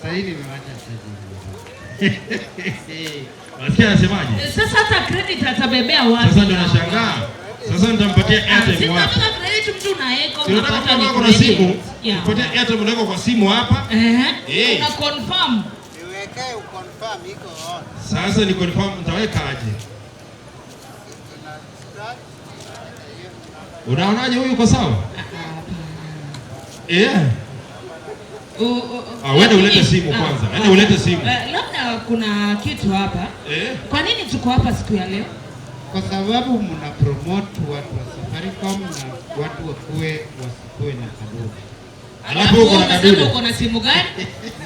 Sasa hivi nimewacha charging. Nasikia anasemaje? Sasa hata credit atabebea wapi? Sasa ndio nashangaa. Sasa nitampatia Ah, airtime si wapi? unataka credit mtu unaweka Si unataka unapata ni kama kuna credit. simu, Yeah. upatie airtime unaweka kwa simu hapa. Eh. Eh. Una confirm. Niwekee uconfirm iko on. Sasa ni confirm nitaweka aje? Ina start. Unaonaje huyu uko sawa? Eh. Ah, wewe ulete simu kwanza. Enda ulete simu. Labda kuna kitu hapa. Eh. Kwa nini tuko hapa siku ya leo? Kwa sababu mna promote watu wa Safaricom na watu wakuwe wasikuwe na kadude. Alafu uko na Umesema kadude. uko na simu gani?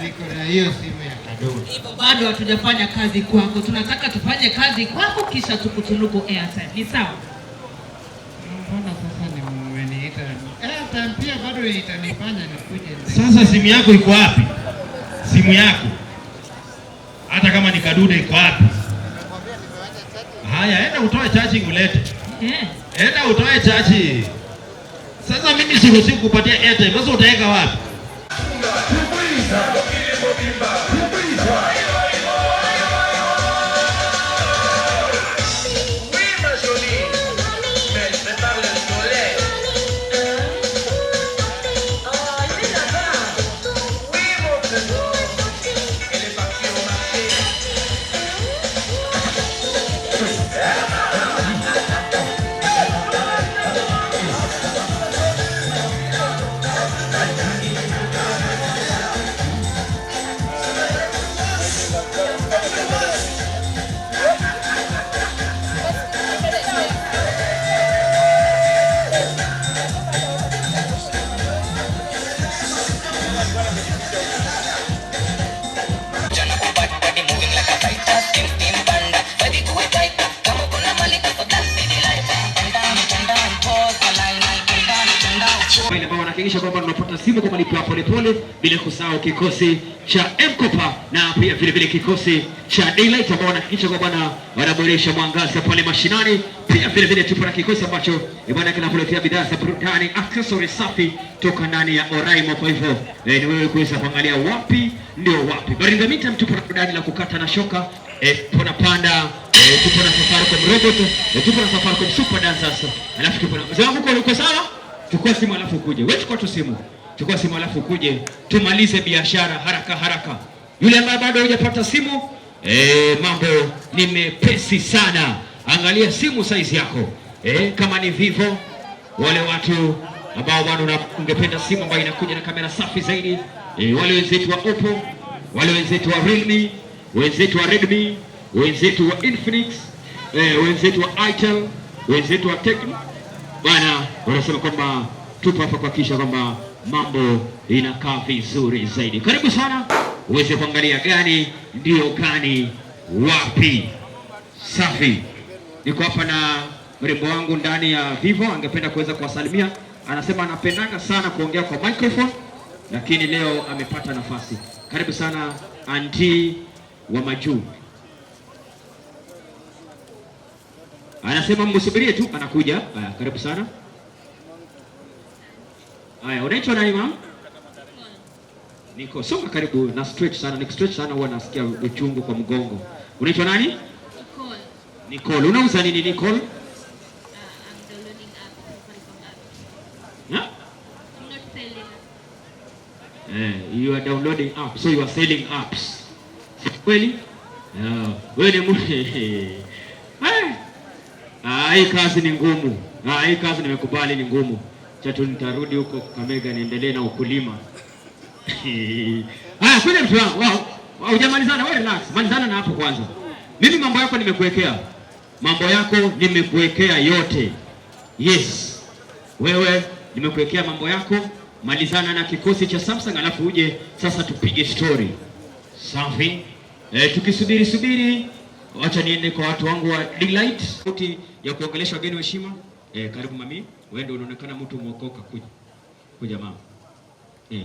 Niko na hiyo simu ya kadude. Hivyo bado hatujafanya kazi kwako. Tunataka tufanye kazi kwako kisha tukutunuku airtime. Ni sawa? Mbona sasa ni mmeniita? Airtime pia bado itanifanya nikuje. Sasa simu yako iko wapi? Simu yako hata kama ni kadude iko wapi? Haya, enda utoe charging ulete. Eh. Enda utoe charging. Sasa mimi siruhusi kupatia airtime. Sasa utaweka wapi? Oui, ma jolie, mais je prépare le soleil. Oh, il est là-bas. Oui, mon trésor. Elle est partie au marché. Wale ambao wanahakikisha kwamba tunapata simu kwa malipo ya polepole, bila kusahau kikosi cha M-Kopa na pia vile vile kikosi cha Daylight ambao wanahakikisha kwamba wanaboresha mwangaza pale mashinani. Pia vile vile tupo na kikosi ambacho bwana kinakuletea bidhaa za burudani, accessories safi toka ndani ya Oraimo. Kwa hivyo ni wewe kuweza kuangalia wapi ndio wapi. But in the meantime tupo na burudani la kukata na shoka, tupo na panda, tupo na Safaricom Robot, tupo na Safaricom Super Dancers, alafu tupo na mzee wangu, uko sawa? Chukua simu alafu ukuje. Wewe chukua tu simu. Chukua simu alafu ukuje tumalize biashara haraka haraka. Yule ambaye bado hujapata simu, mambo ni mepesi sana. Angalia simu size yako. Kama ni Vivo, wale watu ambao bado ungependa simu ambayo inakuja na kamera safi zaidi, wale wenzetu wa Oppo, wale wenzetu wa Realme, wenzetu wa Redmi, wenzetu wa Infinix, wenzetu wa Itel, wenzetu wa Tecno bwana, wanasema kwamba tupo hapa kuhakikisha kwamba mambo inakaa vizuri zaidi. Karibu sana uweze kuangalia gani ndio gani wapi. Safi, niko hapa na mrembo wangu ndani ya Vivo, angependa kuweza kuwasalimia. Anasema anapendanga sana kuongea kwa microphone, lakini leo amepata nafasi. Karibu sana auntie wa majuu. Anasema msubirie tu, anakuja. Haya, karibu sana. Haya, unaitwa nani ma'am? Niko songa karibu na stretch sana, ni stretch sana huwa nasikia uchungu kwa mgongo. Unaitwa nani? Nicole. Nicole. Unauza nini Nicole? I'm downloading app, Safaricom app. Yeah? I'm not selling. You are downloading apps, so you are selling apps. Si kweli? Yeah. Wewe ni Eh. Ah, hii kazi ni ngumu. Ah, hii kazi nimekubali ni ngumu. Chatu nitarudi huko Kakamega niendelee na ukulima. Haya, kuja mtu wangu. Wao, hujamalizana, wewe relax. Malizana na hapo kwanza. Mimi mambo yako nimekuwekea. Mambo yako nimekuwekea yote. Yes. Wewe nimekuwekea mambo yako. Malizana na kikosi cha Samsung alafu uje sasa tupige story. Safi. Tukisubiri subiri, wacha niende kwa watu wangu wa Delight sauti ya kuongelesha wageni wa heshima. Karibu mami, wewe ndio unaonekana mtu mwokoka. Kuja. Kuja mama.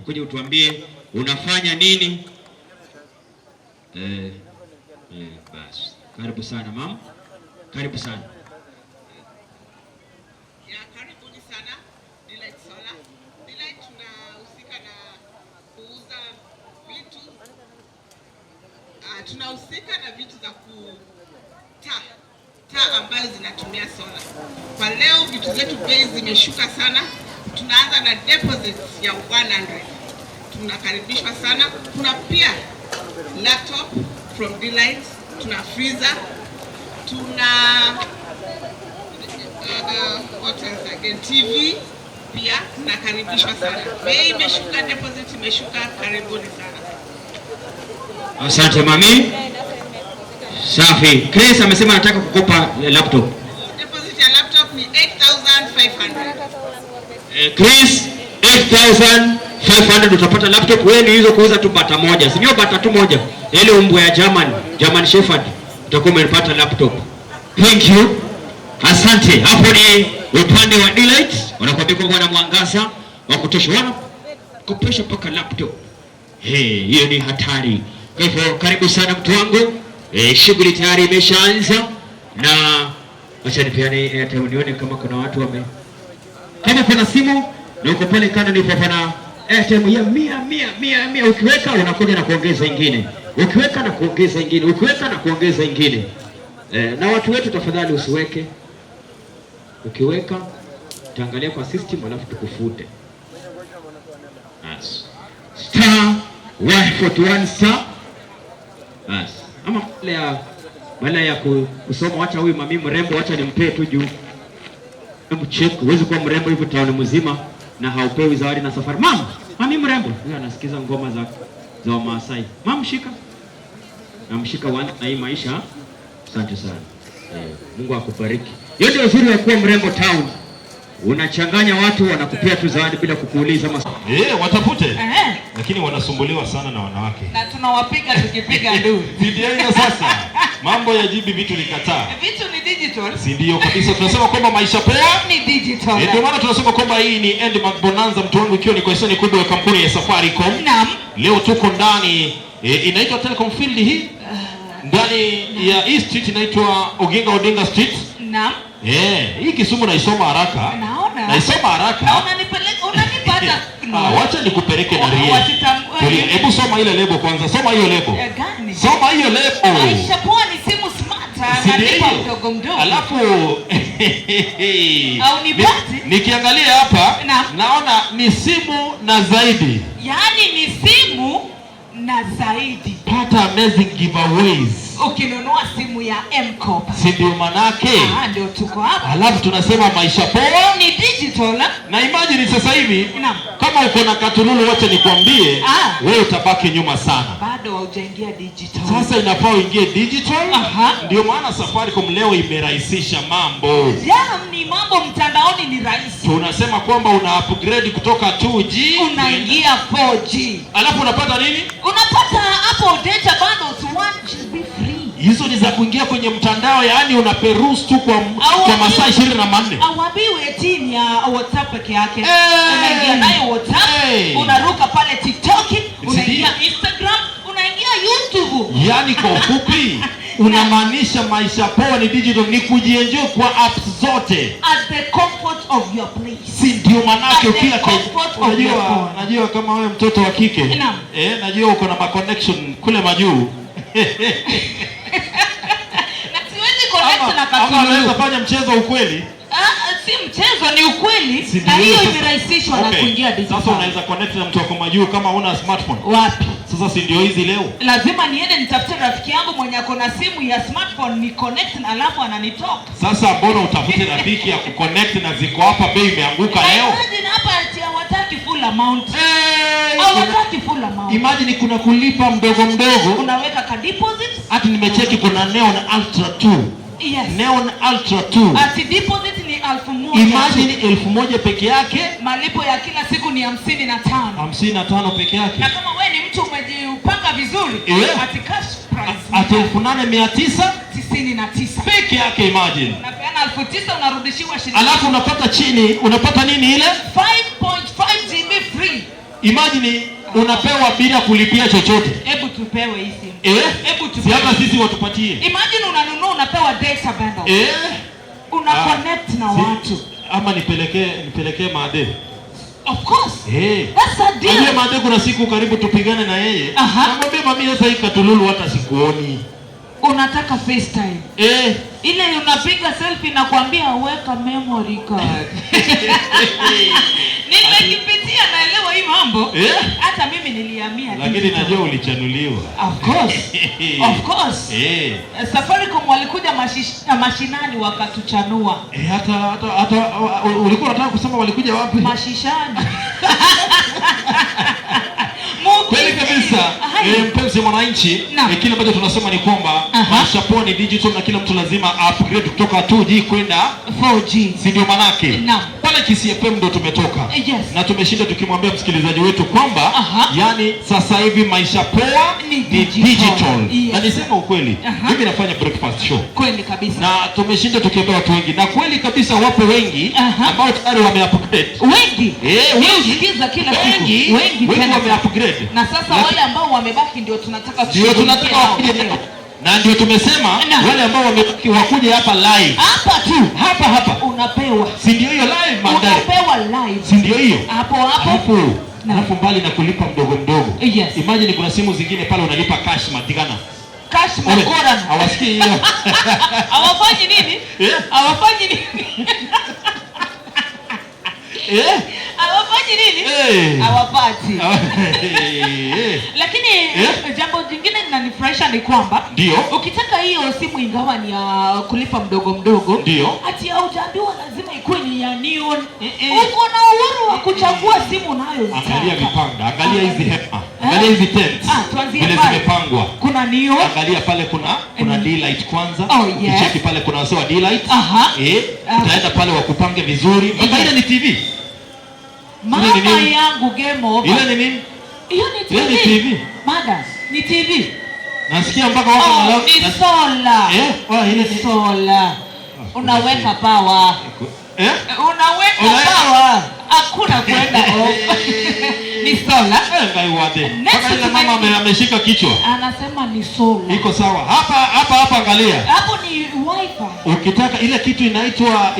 Kuja utuambie unafanya nini? Basi. Karibu sana mama. Karibu sana. Ya, karibuni sana Delight Solar. Delight tunahusika na kuuza vitu Tunahusika na vitu za taa ambazo zinatumia sola. Kwa leo vitu zetu bei zimeshuka sana. Tunaanza na deposit ya 100. Tunakaribishwa sana. Kuna pia laptop from Delight, tuna freezer, tuna what else again? TV pia tunakaribishwa sana. Bei imeshuka, deposit imeshuka, karibuni sana. Asante mami. Safi. Chris amesema anataka kukopa laptop. Deposit ya laptop ni 8500. Chris 8500 utapata laptop. Wewe ni hizo kuuza tu bata moja, si ndio? Bata tu moja, ile umbwa ya German Shepherd, utakuwa umepata laptop. Thank you, asante. Hapo ni upande wa Delight, wanakuambia kwamba wana mwangaza wa kutosha, wanakopesha mpaka laptop. Hey, hiyo ni hatari. Kwa hivyo karibu sana mtu wangu. Shughuli tayari imeshaanza na acha nipeane airtime nione kama kuna watu wame kama kuna simu na uko pale kando ndipo pana airtime ya 100 100 100 100. Ukiweka unakuja na kuongeza ingine, ukiweka na kuongeza ingine, ukiweka na kuongeza ingine. Na watu wetu tafadhali usiweke, ukiweka utaangalia kwa system alafu tukufute. Bas. Star 141 star. Bas. Ama badala ya kusoma, wacha huyu mami mrembo, wacha nimpee tu juu. Hebu check, huwezi kuwa mrembo hivi town mzima na haupewi zawadi na safari. Mama, mami mrembo, huyu anasikiza ngoma za Wamasai. Mama shika. Namshika uanze na hii maisha. Asante sana. Mungu akubariki. Hiyo ndio uzuri wa kuwa mrembo town. Unachanganya watu, wanakupea tu zawadi bila kukuuliza maswali. Watafute. Lakini wanasumbuliwa sana na wanawake. Na tunawapiga tukipiga nduru. Si ndio hiyo sasa? Mambo ya jibi vitu likataa. Vitu ni digital. Si ndio kabisa, tunasema kwamba maisha poa ni digital. Ndio maana tunasema kwamba hii ni Endmark Bonanza mtu wangu, ikiwa ni kwa hisani kubwa ya kampuni ya Safaricom. Naam. Leo tuko ndani inaitwa Telecom Field hii. Ndani ya hii street inaitwa Oginga Odinga Street. Naam. Hii Kisumu naisoma haraka. Naona. Naisoma haraka. Na unanipa hata Wacha nikupeleke na rie. Wasitambue. Hebu soma ile lebo kwanza. Soma hiyo lebo. Gani? Soma hiyo lebo. Maisha poa ni simu smart, Si ndio analipa hiyo? mdogo mdogo. Alafu Au nipate? Nikiangalia hapa Naam. naona ni simu na zaidi. Yaani ni simu na zaidi. Pata amazing giveaways. Ukinunua simu ya M-Kopa. Si ndio manake? Ndio tuko hapa. Alafu tunasema maisha poa ni digital. Na imagine sasa hivi Naam. kama uko na katululu, wacha nikwambie, wewe utabaki nyuma sana. Bado haujaingia digital. Sasa inafaa uingie digital. Ndio maana Safaricom leo imerahisisha mambo. Ni mambo mtandaoni ni rahisi. Tunasema kwamba una upgrade kutoka 2G unaingia 4G. Alafu unapata nini? Unapata hapo data bundles 1 GB free. Hizo ni za kuingia kwenye mtandao, yaani una peruse tu kwa masaa 24. Hawaambiwi eti ni ya WhatsApp peke yake. Unaingia nayo WhatsApp, unaruka pale TikTok, unaingia Instagram, unaingia YouTube. Yaani kwa ufupi unamaanisha maisha poa ni digital, ni kujienjoy kwa apps zote. At the comfort of your place. Si ndio manake At the ukiwa comfort of your phone. Najua kama wewe mtoto wa kike. Naam. Najua uko na ma connection kule majuu. Na siwezi connect na Ama katululu. unaweza fanya mchezo ukweli? Si mchezo, ni ukweli. Si Na ndio hiyo sasa? imerahisishwa na kuingia digital. Sasa unaweza connect na mtu wako majuu kama huna smartphone. Wapi? Sasa si ndio hizi leo? Lazima niende nitafute rafiki yangu mwenye ako na simu ya smartphone ni connect na alafu ananitoka. Sasa mbona utafute rafiki ya kuconnect na ziko hapa, bei imeanguka leo? Imagine hapa ati hawataki full amount. Hawataki full amount. Imagine kuna kulipa mdogo mdogo. Unaweka ka deposit. Hata nimecheki kuna Neon Ultra 2. Yes. Neon Ultra 2. Ati deposit ni 1000. Imagine 1000 peke yake. Malipo ya kila siku ni 55. 55 peke yake. Na kama wewe ni mtu umejipanga vizuri, ati cash price Ati 8999 99 peke yake, imagine. Unapeana 9000 unarudishiwa shilingi. Alafu unapata chini, unapata nini ile? 5.5 GB free. Imagine unapewa bila kulipia chochote. Hebu tupewe hii simu. Hebu Si tupewe. hata sisi watupatie. Imagine unanunua unapewa data bundle. Una connect na watu. Ama nipelekee Made. Of course. Eh. That's a deal. Najua maana kuna siku karibu tupigane na yeye. Namwambia mami, sasa hii katululu hata sikuoni. Unataka FaceTime. Eh. Ile unapiga selfie na kuambia weka memory card. Nimekipitia, naelewa hii mambo. Eh? Hata mimi nilihamia Lakini digital. najua ulichanuliwa. Of course. Of course. Eh. Safaricom walikuja mashinani wakatuchanua. Eh, hata ulikuwa unataka kusema walikuja wapi? Mashishani. Kweli kabisa. Mpenzi mwananchi, kile ambacho tunasema ni kwamba maisha poa ni digital na kila mtu lazima upgrade kutoka 2G kwenda 4G. Si ndio manake? Naam. Pale Kisii FM ndo tumetoka. Yes. Na tumeshinda tukimwambia msikilizaji wetu kwamba yani sasa hivi maisha poa ni digital. Digital. Yes. Na nisema ukweli, mimi nafanya breakfast show. Kweli kabisa. Na tumeshinda tukiambia watu wengi, na kweli kabisa wapo wengi ambao tayari wame upgrade. Wengi. Wengi. Sikiza kila siku. Wengi. Wengi Wengi tena. wame upgrade. Na sasa wale ambao wamebaki ndio tunataka Ndio tunataka wakuje leo. Na ndio tumesema wale ambao wamebaki wakuje hapa live. Hapa tu. Hapa hapa. Unapewa. Si ndio hiyo live mandari? Unapewa live. Si ndio hiyo? Hapo hapo. Alafu mbali na kulipa mdogo mdogo. Yes. Imagine kuna simu zingine pale unalipa cash matigana. Cash makora. Hawasikii hiyo. Hawafanyi nini? Hawafanyi nini? Hawafanyi nini? Hawapati. Lakini jambo jingine linanifurahisha ni kwamba ndio ukitaka hiyo simu ingawa ni ya kulipa mdogo mdogo, ndio ati haujaambiwa lazima ikuwe ni ya Neon. Uko na uhuru wa kuchagua simu unayoitaka. Angalia vipanga, angalia hizi hema, angalia hizi tents vile zimepangwa. Kuna Neon. Angalia pale kuna D-Light kwanza. Oh, yes. Ukicheki pale kuna wasee wa D-Light. Utaenda pale wakupange vizuri. Mpaka ile ni TV. Mama yangu game over. Ile ni nini? Hiyo ni TV. Ile ni TV. Mada, ni TV. Nasikia mpaka wako ni sola. Ile ni sola. Unaweka power. Unaweka power. Hakuna kwenda off. Ni sola. Ngaiwate. Mpaka ile mama ameshika kichwa. Anasema ni sola. Iko sawa. Hapa hapa hapa angalia. Hapo ni wifi. Ukitaka ile kitu inaitwa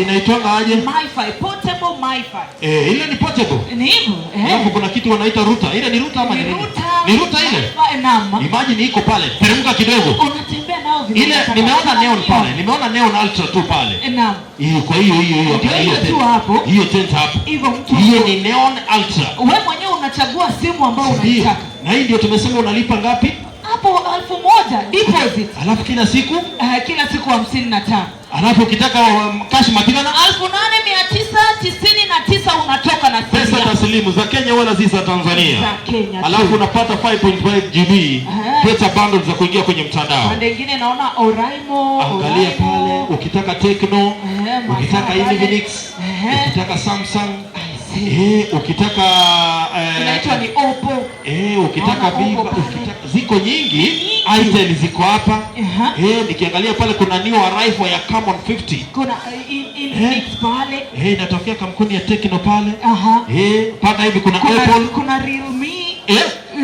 aje? MiFi, portable MiFi. Ile ni portable. Ni hivyo. Alafu kuna kitu wanaita router. Ile ni router ama ni nini? Ni router ile. Naam. Imagine iko pale. Teremka kidogo. Unatembea nao vile. Ile nimeona Neon pale. Nimeona Neon Ultra tu pale. Naam. Hiyo kwa hiyo hiyo hiyo hiyo tu hapo. Hiyo tent hapo. Hivyo mtu. Hiyo ni Neon Ultra. Wewe mwenyewe unachagua simu ambayo unaitaka. Na hii ndio tumesema unalipa ngapi? Hapo 1000 deposit. Alafu kila siku? Kila siku 55. Alafu ukitaka cash matigana 8999 unatoka na pesa taslimu za Kenya wala si za Tanzania. Za Kenya. Alafu unapata 5.5 GB data bundles za kuingia kwenye mtandao. Pande nyingine naona Oraimo. Angalia pale ukitaka Tecno, ukitaka Infinix, ukitaka Samsung. Ukitaka inaitwa ni Oppo. Ukitaka Vivo, ukitaka ziko nyingi. Itel ziko hapa. Nikiangalia pale kuna new arrival ya Camon 50. Kuna Infinix pale. Inatokea kampuni ya Tecno pale. Paka hivi kuna Apple, kuna Realme.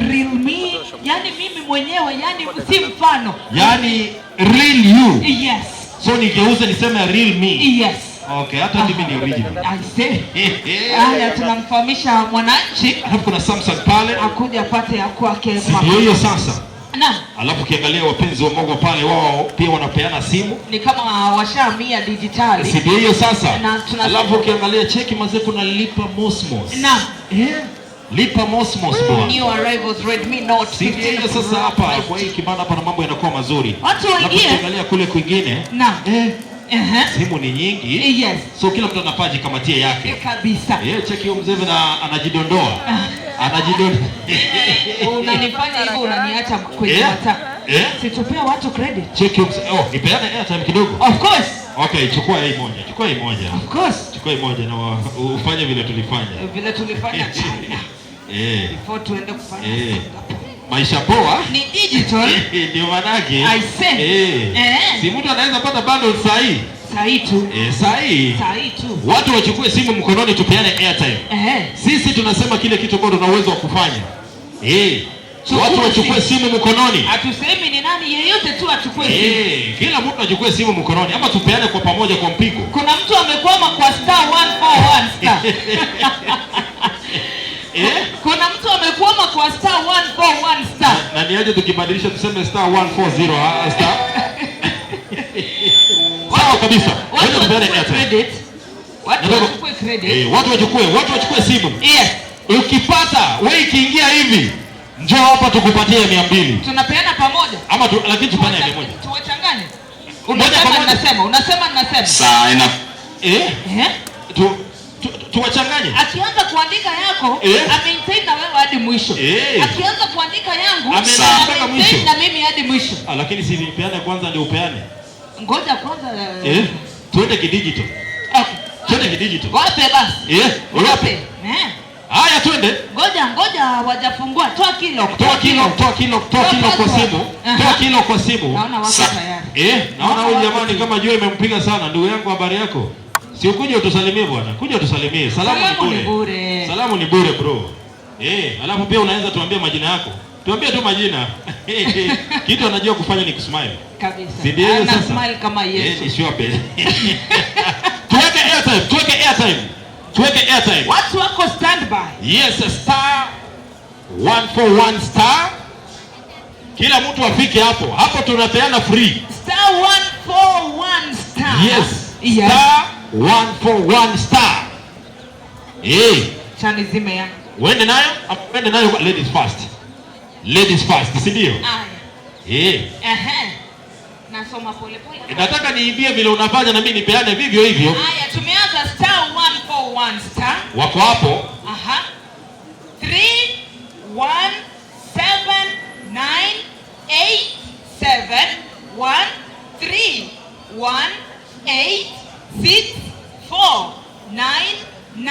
Realme. Yani mimi mwenyewe, yani si mfano. Yani real you. Yes. So nigeuze niseme real me. Yes. Okay, hata mimi ni original. I say. Haya, tunamfahamisha mwananchi. Alafu kuna Samsung pale. Akuja apate ya kwake. Ndio hiyo sasa. Naam. Alafu ukiangalia wapenzi wa Mungu pale wao pia wanapeana simu. Ni kama washahamia dijitali. Si ndio hiyo sasa? Alafu ukiangalia cheki mazee kuna Lipa Mosmos. Naam. Lipa Mosmos bwana. New arrivals Redmi Note 15. Ndio sasa hapa kwa hii kibanda hapa na mambo yanakuwa mazuri. Watu waingie. Ukiangalia kule kwingine. Naam. Simu ni nyingi. Yes. So kila mtu anapaji kamatia yake. Kabisa. Cheki huyo mzee na anajidondoa. Anajidondoa. Unanifanya hivyo unaniacha kwenye mataa. Situpea watu credit. Cheki huyo mzee. Oh, nipeane airtime kidogo. Of course. Okay, chukua hii moja. Chukua hii moja. Of course. Chukua hii moja na ufanye vile tulifanya. Vile tulifanya China. Before tuende kufanya Maisha poa ni digital. Ndio manake. I say. Si mtu anaweza pata bundle sahi. Sahi tu. Sahi. Sahi tu. Watu wachukue simu mkononi tupeane airtime. Sisi tunasema kile kitu ambacho tuna uwezo wa kufanya. Watu wachukue simu mkononi. Hatusemi ni nani, yeyote tu achukue simu. Kila mtu achukue simu mkononi ama tupeane kwa pamoja kwa mpigo. Kuna mtu amekwama kwa star 141 star. Kuna mtu amekwama kwa star 141 star. Na niaje tukibadilisha tuseme star 140 star. Sawa kabisa. Watu Wacha tupeane wachukue airtime. credit. Watu wachukue credit. Watu wachukue simu. Yes. Ukipata wewe ikiingia hivi, njoo hapa tukupatie 200. Tunapeana pamoja. Ama tu, lakini tupane 100. Tuwachanganye. Moja kwa Unasema moja. nasema, unasema nasema. Saa ina Eh? Eh? Tuwachanganye. Akianza kuandika yako, amaintain na wewe hadi mwisho. Akianza kuandika yangu, Amaintain mpaka amaintain mwisho. na mimi hadi mwisho. Ah, lakini si nipeane kwanza ndio upeane. Ngoja kwanza. Tuende kidigital. Okay. Twende kidigital. Wape basi. Wape. Wape. Haya, twende. Ngoja ngoja wajafungua. Toa kilo. Toa kilo, toa kilo, toa kilo kwa simu. Toa kilo kwa simu. Naona wako tayari. Naona huyu jamani kama jua imempiga sana. Ndugu yangu, habari yako? Si ukuje utusalimie bwana. Kuja utusalimie. Salamu ni Salamu ni bure. bure. Salamu ni bure bro. Alafu pia unaweza tuambie majina yako. Tuambie tu majina. Kitu anajua kufanya ni kusmile. Kabisa. Si ndio hiyo Ana sasa? smile kama Yesu. Ni sure be. Tuweke airtime, tuweke airtime. Tuweke airtime. Watu wako standby. Yes, star 141 star. Kila mtu afike hapo. Hapo tunapeana free. Star 141 star. Yes. Yes. Star 141 star. Chani zime yangu. Uende nayo? Uende nayo, ladies first. Ladies first, si ndio? Aya. Ehe. Nasoma pole pole. Nataka niibie vile unafanya na mimi nipeane vivyo hivyo. Haya, tumeanza star 141 star. Wako hapo. Aha. 3 1 7 9 8 7 1 3 1 8 6 4 9 9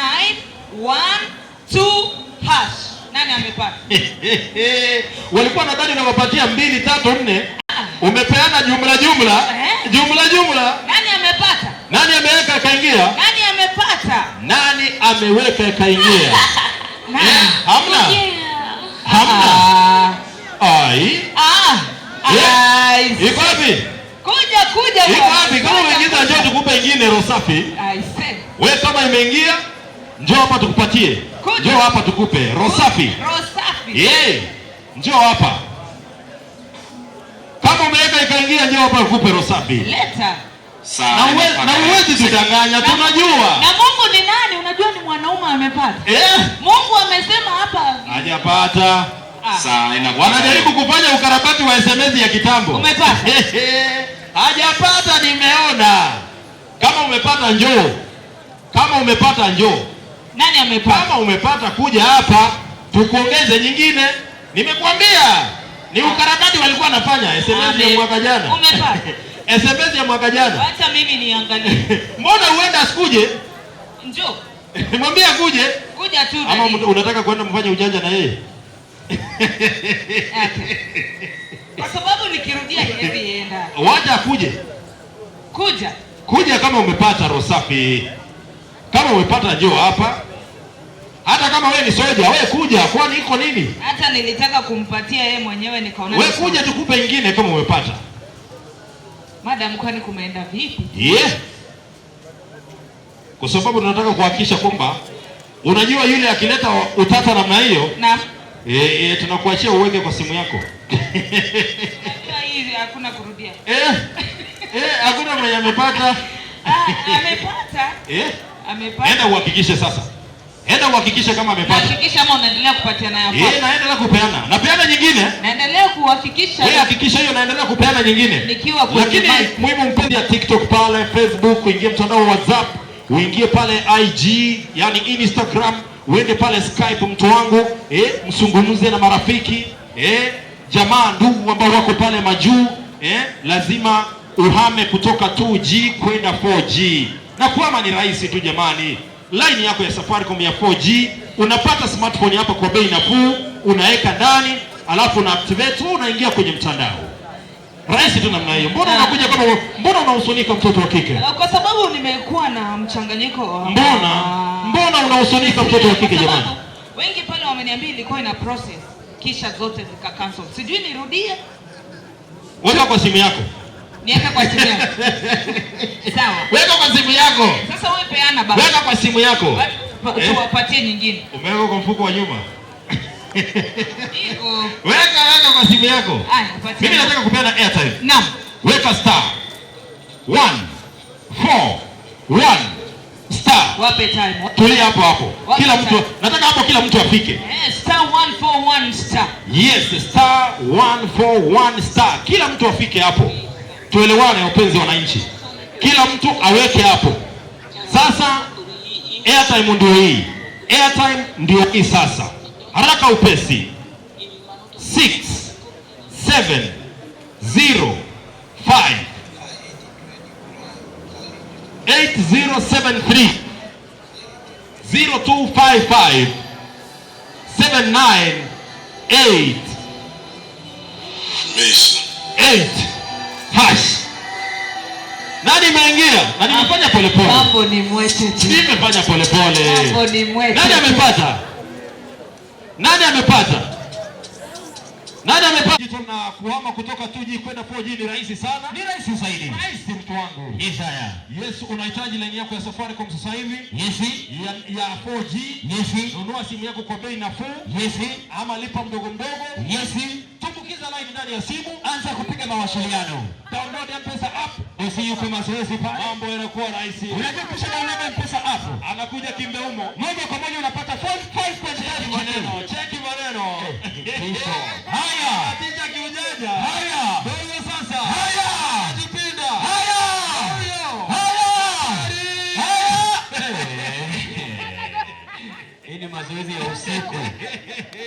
1 2 hash. Nani amepata? Walikuwa nadhani nawapatia 2 3 4. Umepeana jumla jumla. Jumla jumla. Nani amepata? Nani ameweka akaingia? Nani amepata? Nani ameweka akaingia? Nani? Hamna. Hamna. Ai. Ai. Iko wapi? Kuja kuja. Iko wapi? Kama Kuja, umeingiza kuja. njoo tukupe ingine roho safi. I say. Wewe kama imeingia njoo hapa tukupatie. Kuja. Njoo hapa tukupe roho safi. Roho safi. Njoo hapa. Kama umeweka ikaingia njoo hapa tukupe roho safi. Leta. Na uwezi tudanganya, tunajua. Na Mungu ni nani? Unajua ni mwanaume amepata. Mungu amesema hapa. Hajapata. Wanajaribu kufanya ukarabati wa SMS ya kitambo. Umepata? Hajapata, nimeona. Kama umepata njoo. Kama umepata njoo. Nani amepata? Kama umepata kuja hapa tukuongeze nyingine. Nimekuambia ni ukarabati walikuwa wanafanya SMS ya mwaka jana. Umepata? SMS ya mwaka jana. Acha mimi niangalie. Mbona uenda asikuje? Njoo. Mwambie akuje. Kuja tu Ama dadi. unataka kwenda mfanye ujanja na yeye? Okay. Kwa sababu nikirudia hivi enda. Wacha akuje. Kuja. Kuja kama umepata roho safi. Kama umepata njoo hapa. Hata kama wewe ni soja, wewe kuja, kwani iko nini? Hata nilitaka kumpatia yeye mwenyewe nikaona. Wewe kuja tukupe ingine kama umepata. Madam, kwani kumeenda vipi? Yeah. Kwa sababu tunataka kuhakikisha kwamba unajua yule akileta utata namna hiyo, Naam. Tunakuachia uweke kwa simu yako. Unajua hii hakuna kurudia. Hakuna mwenye amepata. Amepata. Amepata. Enda uhakikishe sasa. Enda uhakikishe kama amepata. Hakikisha ama unaendelea kupatiana yako. Naendelea kupeana. Napeana nyingine. Naendelea kuhakikisha. Wewe hakikisha hiyo, naendelea kupeana nyingine. Nikiwa kwenye Lakini mic. muhimu mpenzi ya TikTok pale, Facebook, uingie mtandao wa WhatsApp, uingie pale IG, yani Instagram, uende pale Skype mtu wangu, msungumze na marafiki, jamaa ndugu ambao wako pale majuu, lazima uhame kutoka 2G kwenda 4G. Na kuhama ni rahisi tu jamani. Line yako ya Safaricom ya 4G, unapata smartphone hapa kwa bei nafuu, unaweka ndani, alafu una activate, unaingia kwenye mtandao. Rahisi tu namna hiyo. Mbona unakuja kama mbona unahuzunika mtoto wa kike? Kwa sababu nimekuwa na mchanganyiko wa Mbona unahuzunika mtoto wa kike jamani? Wengi pale wameniambia ilikuwa ina process kisha zote zika cancel. Sijui nirudie. Weka kwa simu yako. Niweka kwa simu yako. Sawa. Weka kwa simu yako. Sasa wewe peana baba. Weka kwa simu yako. Tuwapatie nyingine. Umeweka kwa mfuko wa nyuma. Iko. Weka weka kwa simu yako. Haya, patie. Mimi nataka kupeana airtime. Naam. Weka star 1 4 1 star. Wape time. Tulia hapo hapo. Wape Kila mtu time. nataka hapo kila mtu afike. Star 141 star. Yes, star 141 star. Kila mtu afike hapo. Tuelewane wapenzi wananchi. Kila mtu aweke hapo. Sasa airtime ndio hii. Airtime ndio hii sasa. Haraka upesi. 6 7 0 5 8073 0255 79 8 8 hash. Nani imeingia? Na nimefanya polepole. Mambo ni mwete. Nimefanya polepole. Mambo ni mwete. Nani amepata? Nani amepata? Nani amepata? Na kuhama kutoka 2G kwenda 4G ni rahisi sana. Ni rahisi zaidi. Rahisi mtu wangu. Isaya. Yes, unahitaji line yako ya Safaricom sasa hivi Yes. ya 4G. Yes. Nunua simu yako kwa bei nafuu Yes. ama lipa mdogo mdogo. Yes. Tumbukiza line ndani ya simu. Anza kupiga mawasiliano. Download M-Pesa app. Bosi yuko mazoezi pale. Mambo yanakuwa rahisi. Unajua kisha download M-Pesa app. Anakuja kimbeumo. Moja kwa moja unapata 5.5 Maneno, cheki maneno. Haya. Atija kiujanja. Haya. Ndio hiyo sasa. Haya. Ajipinda. Haya. Huyo. Haya. Haya. Hii ni mazoezi ya usiku.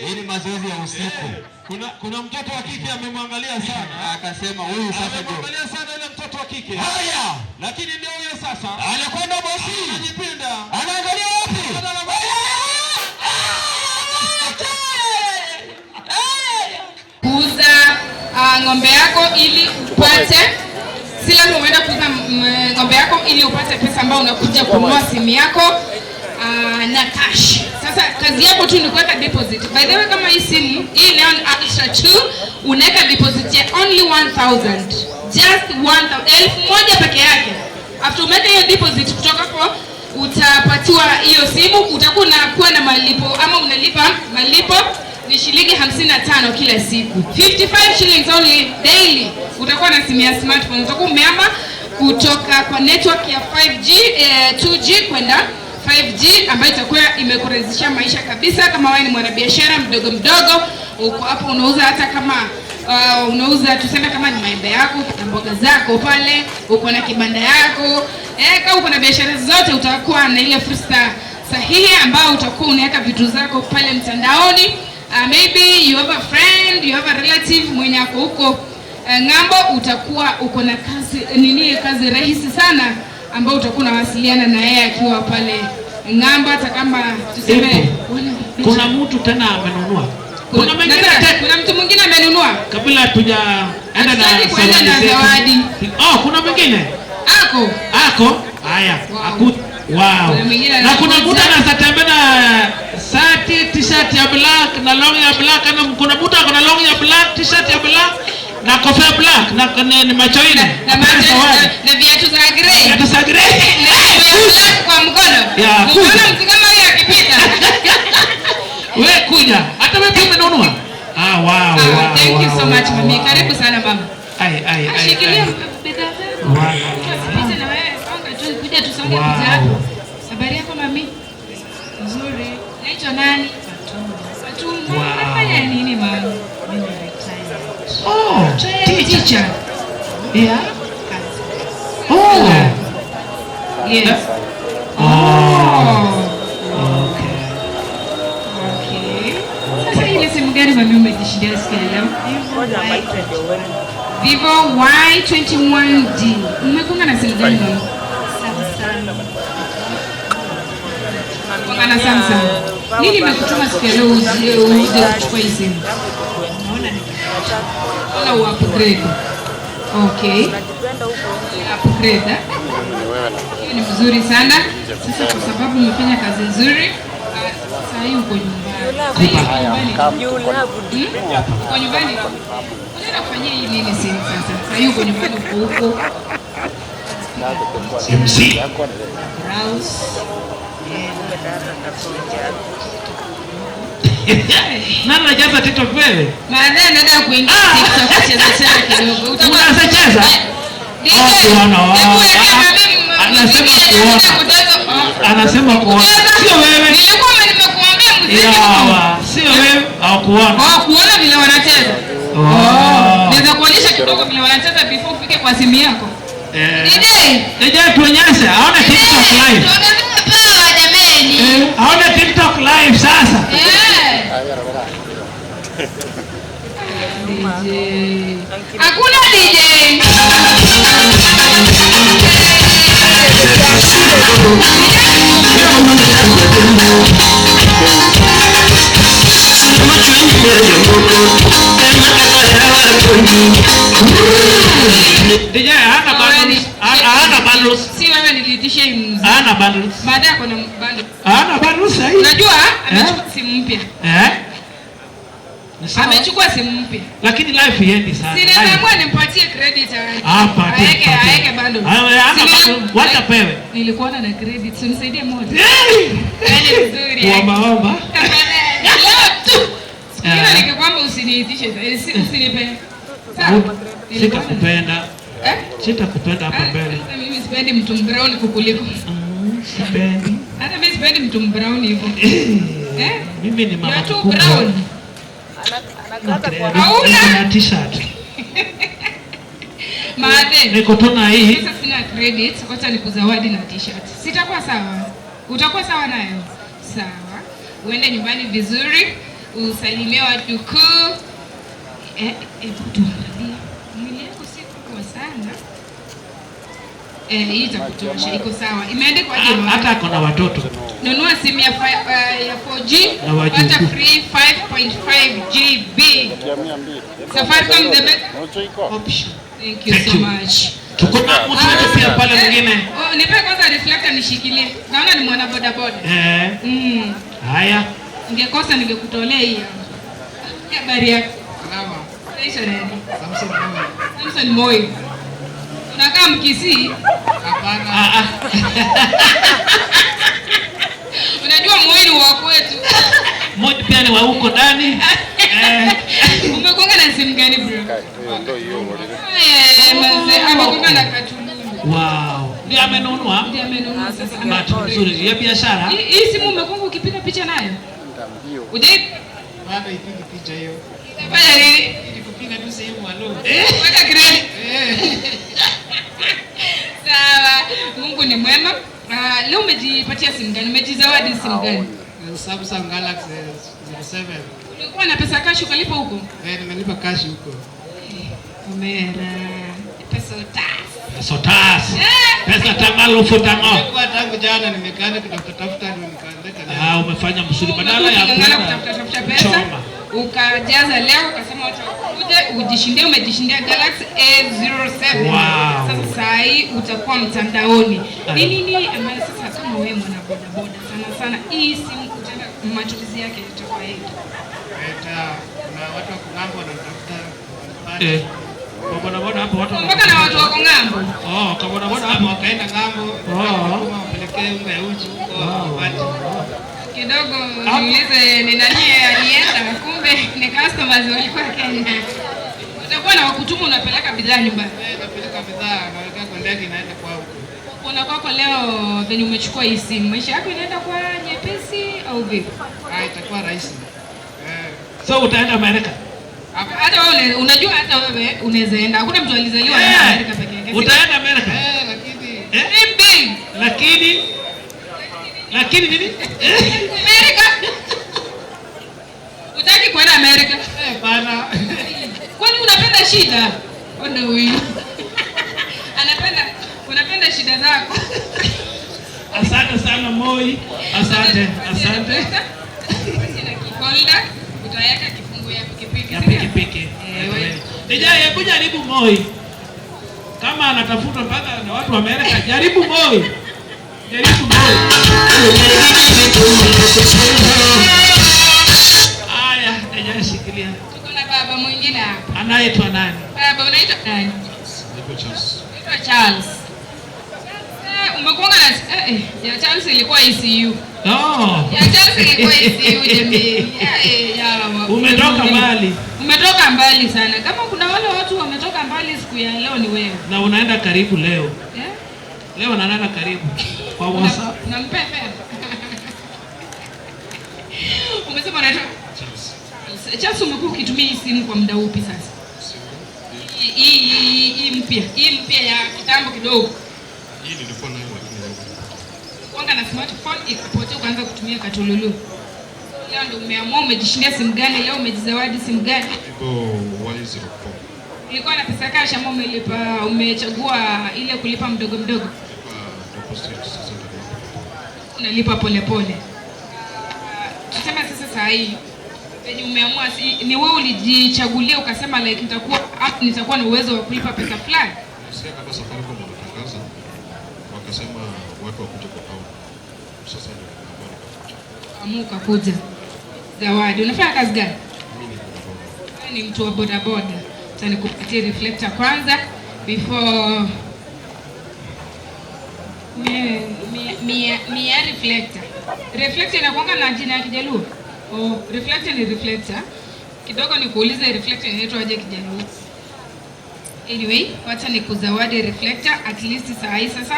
Hii ni mazoezi ya usiku. Kuna mtoto wa kike amemwangalia sana. Akasema huyu sasa ndio. Amemwangalia sana yule mtoto wa kike. Haya. Lakini ndio huyo sasa. Anakwenda bosi. Anajipinda. Anaangalia wapi? Kuuza ng'ombe yako ili upate, si lazima uende kuuza ng'ombe yako ili upate pesa ambayo unakuja kununua simu yako na cash. Sasa kazi yako tu ni kuweka deposit. By the way, kama hii simu hii Neon Ultra 2 unaweka deposit ya only 1000, just 1000, 1000 peke yake. After umeweka hiyo deposit, kutoka hapo utapatiwa hiyo simu, utakuwa unakuwa na malipo ama unalipa malipo ni shilingi 55 kila siku, 55 shillings only daily. Utakuwa na simu ya smartphone, utakuwa umehama kutoka kwa network ya 5G, 2G kwenda 5G ambayo itakuwa imekurahisishia maisha kabisa. Kama wewe ni mwanabiashara mdogo mdogo, uko hapo unauza, hata kama unauza tuseme kama ni maembe yako na mboga zako pale, uko na kibanda yako, kama uko na biashara zote, utakuwa na ile fursa sahihi ambayo utakuwa unaweka vitu zako pale mtandaoni. Maybe you have a friend, you have a relative mwenye ako huko ng'ambo, utakuwa uko na kazi rahisi sana ambayo utakuwa unawasiliana na yeye akiwa pale ng'ambo, hata kama tuseme Kuna mtu tena amenunua. Kuna mwingine tena. Kuna mtu mwingine amenunua. Kabla tujaenda na Hatutaki kuenda na zawadi zetu. zawadi. Oh, kuna mwingine? Ako. Ako? Haya. Wow. Aku. Wow. Kuna mwingine Na kuna anakuja. mtu anaweza tembea na shati, t-shirt ya black na long ya black, na kuna mtu ako na long ya black, t-shirt ya black na kofia black na ni macho nne. Na macho na viatu za grey. Viatu za grey. Na viatu black kwa mkono. Ya, Unaona kuja. mtu kama huyo akipita. Wewe kuja. Hata wewe pia umenunua? Ah, wow, Ah, wow. thank you so wow, much wow, mami. wow. Karibu sana mama. Ai ai ai. Shikilia ai. bidhaa zako. Wow. Usipite na wewe. Songa tu, kuja tusonge Wow. picha yako. Habari yako mami? Nzuri. Naitwa nani? Fatuma. Fatuma. Wow. Unafanya nini mami? Oh, Retired teacher. Yeah. Oh. Yes. Oh. Oh. Okay. Sasa ile simu gani mami umejishindia siku ya leo? Vivo Y21D. Umekunga na simu gani mami? Umekunga na Samsung. Nini imekutuma siku ya leo uje kuchukua hii simu? Naona u-upgrade. Okay. Upgrade, eh? Hiyo ni mzuri sana. Sasa kwa sababu umefanya kazi nzuri, saa hii uko nyumbani. Saa hii uko nyumbani. Uko nyumbani? Unaenda kufanyia hii nini simu sasa? Saa hii uko nyumbani, uko huko. MC. Browse. Nani anajaza TikTok wewe? Baadaye naenda kuingia TikTok kucheza cheza kidogo. Unacheza? Anasema kuona. Anasema kuona. Sio wewe. Nilikuwa nimekuambia muziki. Yawa, sio wewe au kuona. Oh, kuona vile wanacheza. Oh. Naweza kuonyesha kidogo vile wanacheza before ufike kwa simu yako. DJ. DJ tuonyeshe, aone TikTok live. Power jameni. Aone TikTok live sasa. DJ. Hakuna DJ. DJ hana bundles. Hana bundles. Si wewe niliitisha hii muziki. Hana bundles. Baadaye kuna bundles. Hana bundles sahi. Unajua amechukua simu mpya. Amechukua simu mpya. Lakini life iendi sana. Sina nimpatie credit. Hapa aeke aeke bundles. Hana bundles. Wacha pewe. Nilikuona na credit. So nisaidie moja. Yaani nzuri. Omba omba. Leo tu. Kila nikikwamba usiniitishe, usinipe. Sawa. Sitakupenda. Sitakupenda hapa mbele. Mimi sipendi mtu brown kukuliko. Sipendi. Hata mimi sipendi mtu brown hivyo. Mimi ni mama mkubwa. Brown. Hauna t-shirt. Maadhe. Niko tuna hii. Sasa sina credit, wacha nikuzawadi na t-shirt. Sitakuwa sawa. Utakuwa sawa nayo? Sawa. Uende nyumbani vizuri, usalimie wajukuu. Hebu tuangalie. Mwili yako si kubwa sana. Hii itakutosha, iko sawa. Imeandikwa aje? Hata ako na watoto. Nunua simu ya 4G, pata free 5.5 GB. Safaricom the best option. Thank you so much. Tuko na mtu wetu pia pale mwingine. Oh, nipe kwanza reflector nishikilie. Naona ni mwana boda boda. Haya. Ningekosa ningekutolea hii hapa. Habari yako? Salama. Unaitwa nani? Samson Moi. Samson Moi. Unakaa Mkisii? Hapana. Unajua Moi ni wa kwetu. Moi pia ni wa huko ndani. Umekonga na simu gani bro? Manze amekonga na katululu. Wow. Ndiye amenunua? Ndiye amenunua sasa. Bahati nzuri ya biashara. Hii simu umekonga ukipiga picha nayo? Ujai bado ipigi picha hiyo. Fanya nini? Ili kupiga tu sehemu alo. Weka credit. Sawa. Mungu ni mwema. Leo umejipatia simu gani? Umejizawadi simu gani? Samsung Galaxy 07. Ulikuwa na pesa cash ukalipa huko? Nimelipa cash huko. Omera. Pesa tas. Pesa tas. Pesa tamalo futango. Nimekuwa tangu jana nimekaa kutafuta tafuta nikaleta leo. Umefanya mzuri badala ya kutafuta pesa. Ukajaza leo ukasema wacha uje ujishindie, umejishindia Galaxy A07. Wow. Sasa saa hii utakuwa mtandaoni. Ni nini ambayo sasa kama wewe mwana boda boda sana sana hii simu utaenda matumizi yake itakuwa hivi? Kuna watu wa ng'ambo wanatafuta. Kwa boda boda hapo watu mpaka na watu wako ng'ambo. Kwa boda boda hapo wakaenda ng'ambo. Wapelekee unga ya uji huko wapate. Kidogo niulize ni nani alienda, kumbe ni customers walikuwa Kenya. Utakuwa na wakutuma unapeleka bidhaa nyumbani. Napeleka bidhaa, naweka kwa ndege inaenda kwa huko. Kuna kwako leo venye umechukua hii simu, maisha yako inaenda kwa nyepesi au vipi? Itakuwa rahisi. So utaenda Amerika? Hata wewe unajua, hata wewe unaweza enda. Hakuna mtu alizaliwa na Amerika peke yake. Utaenda Amerika? Lakini big. Lakini nini? Amerika. Utaki kwenda Amerika? Bana. Kwani unapenda shida? Ona huyu. Anapenda, unapenda shida zako. Asante sana Moi. Asante, asante. Na kifolder utaweka kifungu ya pikipiki. Ya pikipiki. Nija hebu jaribu Moi. Kama anatafuta mpaka na watu wa Amerika, jaribu Moi. Jaribu Moi. Haya, nija shikilia. Tuko na baba mwingine hapa. Anaitwa nani? Baba unaitwa nani? Naitwa Charles. Naitwa Charles. Umekuanga na ya Charles ilikuwa ICU. Oh. Ya Charles ilikuwa ICU jamii. Ya, Umetoka mbali. Umetoka mbali sana. Kama kuna wale watu wametoka mbali siku ya leo ni wewe. Na unaenda karibu leo. Yeah? Leo naenda karibu. Kwa WhatsApp. Unampea fedha. Umesema unaitwa Charles. Charles, umekuwa ukitumia hii simu kwa muda upi sasa? Hii mpya. Hii mpya ya kitambo kidogo. Hii nilikuwa nayo lakini Kuanga na smartphone ikapotea ukaanza kutumia katululu. Leo ndio umeamua umejishindia simu gani? Leo umejizawadi simu gani? Vivo Y04. Ulikuwa na pesa cash ama umelipa, umechagua ile kulipa mdogo mdogo? Deposit sasa ndio. Unalipa pole pole. Tuseme sasa saa hii venye umeamua, ni wewe ulijichagulia ukasema like nitakuwa na uwezo wa kulipa pesa fulani? Nilisikia kama Safaricom wanatangaza wakasema watu wakuje kwa town. Sasa ndio nikaamua nikakuja. Amua ukakuja. Zawadi, unafanya kazi gani? Mimi ni bodaboda. Wewe ni mtu wa bodaboda. Sasa nikupatie reflector kwanza before mia reflector. Reflector inakuanga na jina ya Kijaluo? Oh, reflector ni reflector. Kidogo nikuulize reflector inaitwa aje Kijaluo? Anyway, wacha nikuzawadi reflector at least saa hii sasa.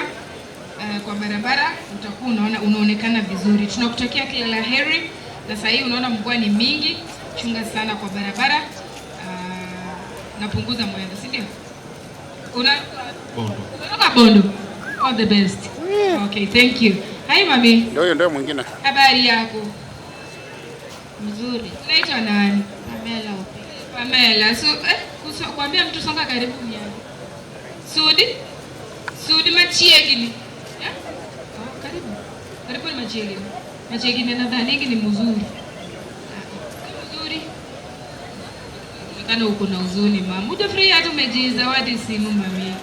Kwa barabara utakuwa unaonekana vizuri. Tunakutakia kila la heri, na saa hii unaona mvua ni mingi, chunga sana kwa barabara. Napunguza mwendo, si ndio? Bondo. Unatoka Bondo. All the best. Okay, thank you. Hi mami. Ndio huyo, ndio mwingine. Habari yako? Mzuri. Unaitwa nani? Pamela. Pamela. So, kuambia mtu songa karibu miani. Sudi? Sudi machiegini. Yeah? Oh, karibu. Karibu ni machiegini. Machiegini nadhani ni mzuri. Mzuri. Unaonekana uko na huzuni mama. Hujafurahia hata umejizawadi simu mami.